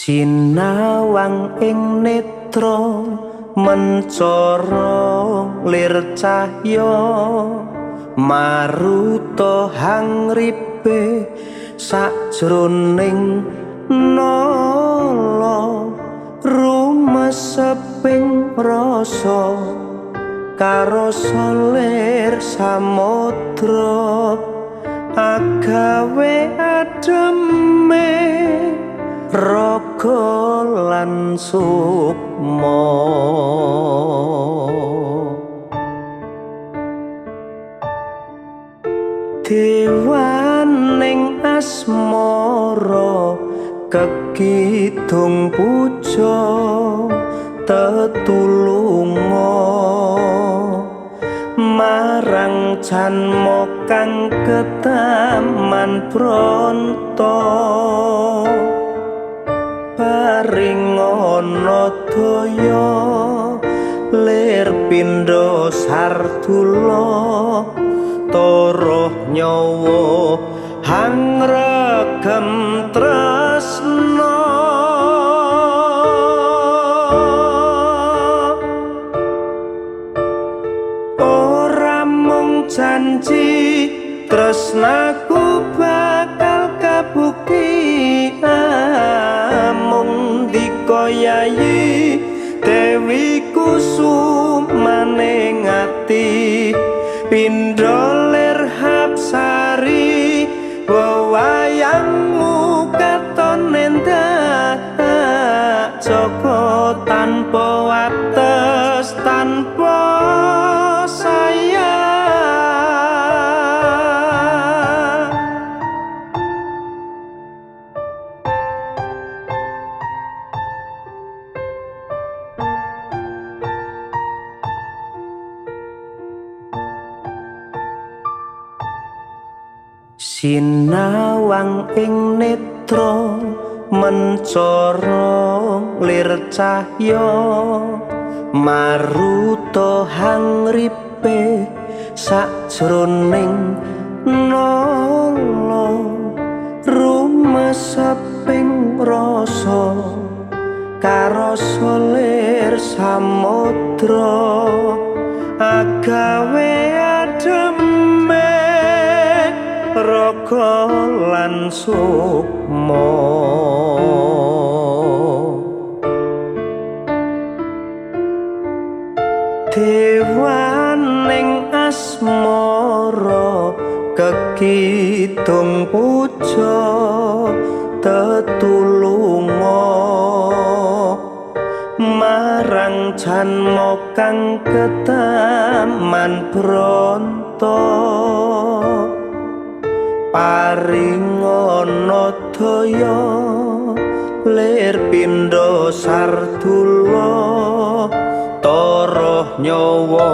Sinawang ing netra mencara lir cahya maruta hangripe sajroning nala rumeseping rasa karasa lir samudra agawe ademe raga lan sukma. Dewaning asmara kekidung puja tetulunga marang janma kang ketaman bronto paringana daya lir pindha sardula toroh nyawa hangregem tresna. Ora mung janji tresnaku bakal kabukti amung dikoyayi Dewi Kusumaning ati pindha lir hapsari wewayangmu katon endah joko tanpa wates tanpa saya. Sinawang ing netra mencara lir cahya maruta hangripe sajroning nala rumeseping rasa karasa lir samudra agawe ademe raga lan sukma. Dewaning asmara kekidung puja tetulunga marang janma kang ketaman bronto paringana daya lir pindha sardula toroh nyawa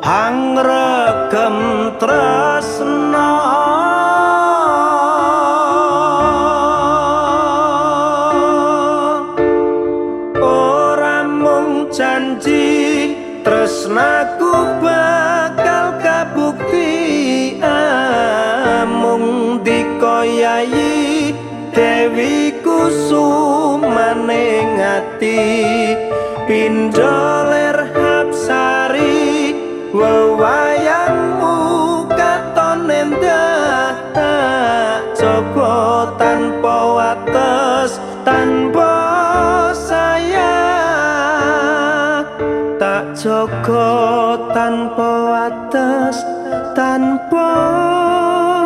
hangregem tresna. Ora mung janji tresnaku bakal kabukti amung dikoyayi Dewi Kusumaning ati pindha lir hapsari wewayangmu katon endah joko tanpa wates tanpa saya tak joko tanpa wates tanpa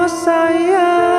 saya.